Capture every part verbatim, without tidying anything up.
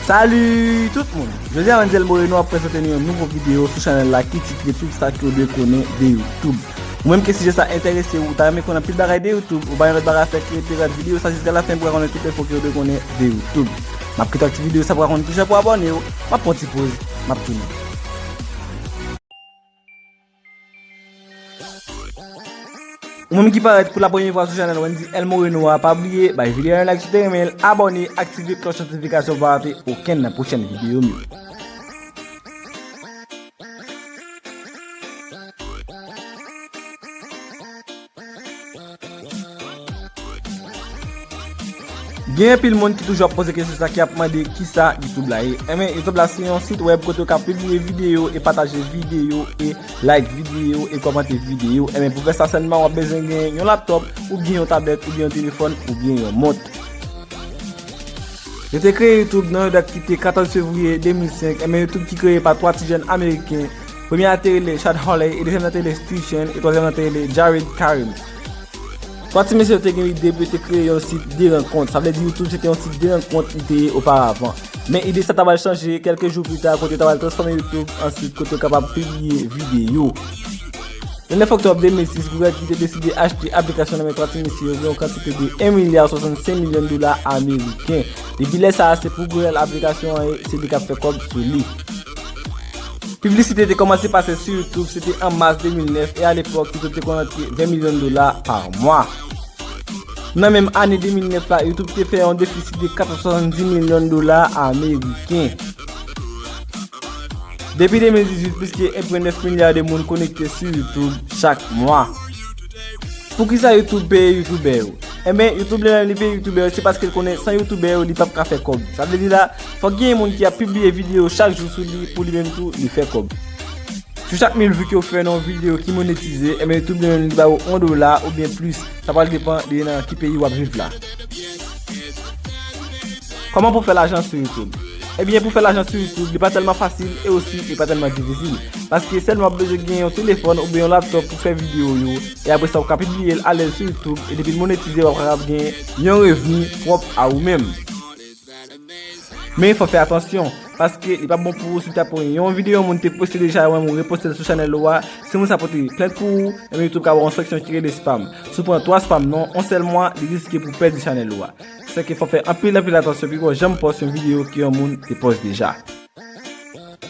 Salut tout moun! Jodi a Wendy El Moreno ap prezante nou yon nouvo videyo sou chanèl la ki titre Tout sa ke w dwe konnen de YouTube. Ou menm ke sijè sa enterese w, ou ta renmen konnen anpil bagay de YouTube, ou pa gen lòt bagay a fè ke rete gade videyo sa jiska lafen pou w konnen tout enfo ke w dwe konnen de YouTube. M ap kite w ak ti videyo sa pou w konnen kijan pou abòne w, m ap pran ti poz, m ap tounen. Ou menm ki parèt pou la premye fwa sou chanèl Wendy El Moreno a, pa bliye bay videyo a yon like si w te renmen l, abòne, aktive klòch notifikasyon pou w pa rate okenn nan pwochèn videyo m yo. Gen anpil moun ki toujou ap poze kesyon sa, ki ap mande kisa YouTube la ye. Enben, YouTube la se yon sit wèb kote w ka pibliye videyo e pataje videyo e like videyo e kòmante videyo. Enben, pou fè sa sèlman, w ap bezwen gen yon laptòp oubyen yon tablèt oubyen yon telefòn oubyen yon mont. Yo te kreye YouTube nan yon dat ki te katòz fevriye de mil senk. Enben, YouTube ki kreye pa twa ti jèn ameriken. Premye a te rele Chad Hurley, e dezyèm nan te rele Steve Chen, e twazyèm nan te rele Jared Karim. Twa ti mesye yo te gen lide pou yo te kreye yon sit de rankont. Sa vle di YouTube se te yon sit de rankont li te ye oparavan. Men ide sa ta pral chanje kèlke jou pita kote yo ta pral transfòme YouTube an sit kote yo kapab pibliye videyo. Le nèf oktòb de mil sis, Google ki te deside achte aplikasyon nan men twa ti mesye yo pou yon kantite de en milya swasannsenk milyon dola ameriken. Depi lè sa a, se pou Google aplikasyon an ye, se li k ap fè kòb sou li. Piblisite te kòmanse pase sou YouTube, se te an mas de mil nèf, e alepòk, YouTube te konn rantre ven milyon dola pa mwa. Nan menm ane de mil nèf la, YouTube te fè yon defisi de kat san swasanndis milyon dola ameriken. Depi de mil dizuit, plis ke en pwen nèf milya de moun konekte sou YouTube chak mwa. Poukisa YouTube peye youtubè yo? Enben, YouTube li menm li peye youtubè yo, se paske l konnen san youtubè yo, li p ap ka fè kòb. Sa vle di la, fòk genyen moun ki ap pibliye videyo chak jou sou li pou li menm tou, li fè kòb. Sou chak mil vi ke w fè nan yon videyo ki monetize, enben, YouTube li menm li ba ou yon dola oubyen plis. Sa pral depann de nan ki peyi w ap viv la. Kòman pou fè lajan sou YouTube? Ebyen, pou fè lajan sou YouTube, li pa tèlman fasil e osi li pa tèlman difisil. Paske sèlman w ap bezwen gen yon telefòn oubyen yon laptòp pou fè videyo w yo, e apre sa, w ka pibliye l alèz sou YouTube, e depi l monetize, w ap kapab gen yon revni pwòp a ou menm. Men fò fè atansyon, paske li pa bon pou ou si w ta pran yon videyo yon moun te poste deja, ou menm ou reposte l sou chanèl ou a, si moun sa pote plent pou ou, enben YouTube ka ba w yon sanksyon ki rele spam. Si w pran twa spam nan yon sèl mwa, li riske pou pèdi chanèl ou a. Sèke fò fè anpil, anpil atansyon, piga w janm pòs yon videyo ke yon moun te pòs deja.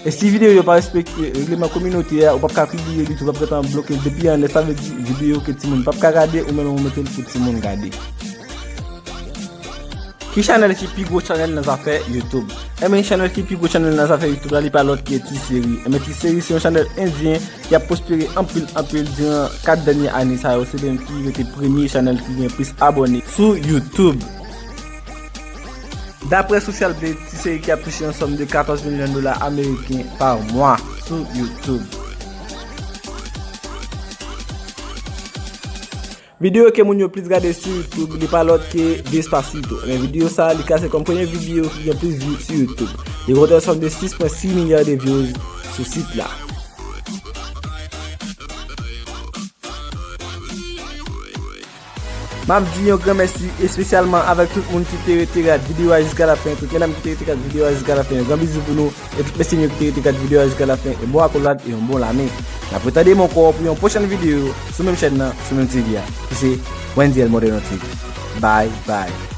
E si videyo yo pa respekte regleman kominote a, ou p ap ka pibliye li, YouTube ap gentan bloke l depi anlè, sa vle di videyo ke timoun p ap ka gade, ou menm ou mete l pou timoun gade. Ki chanèl ki pi gwo chanèl nan zafè YouTube? Enben, chanèl ki pi gwo chanèl nan zafè YouTube la, li pa lòt ke T-Series. Enben, T-Series se yon chanèl endyen ki ap pwospere anpil, anpil diran kat dènye ane sa yo. Se li menm ki rete premye chanèl ki gen plis abòne sou YouTube. Daprè Social Blade, T-Series ki ap touche yon sòm de katòz milyon dola ameriken pa mwa sou YouTube. Videyo ke moun yo plis gade sou YouTube, li pa lòt ke Despacito. Men videyo sa, li klase kòm premye videyo ki gen plis view sou YouTube. Li gen yon sòm de sis pwen sis milya de views sou sit la. M ap di yon gran mèsi espesyalman avèk tout moun ki te rete gade videyo a jiska lafen, tout medam ki te rete gade videyo a jiska lafen, yon gran bizou pou nou. E tout mesye m yo ki te rete gade videyo a jiska lafen, yon bon akolad e yon bon lamen. N ap retande m ankò pou yon pwochèn videyo sou menm chèn nan, sou menm T V a, ki se Wendy El Moreno T V. Bye, bye.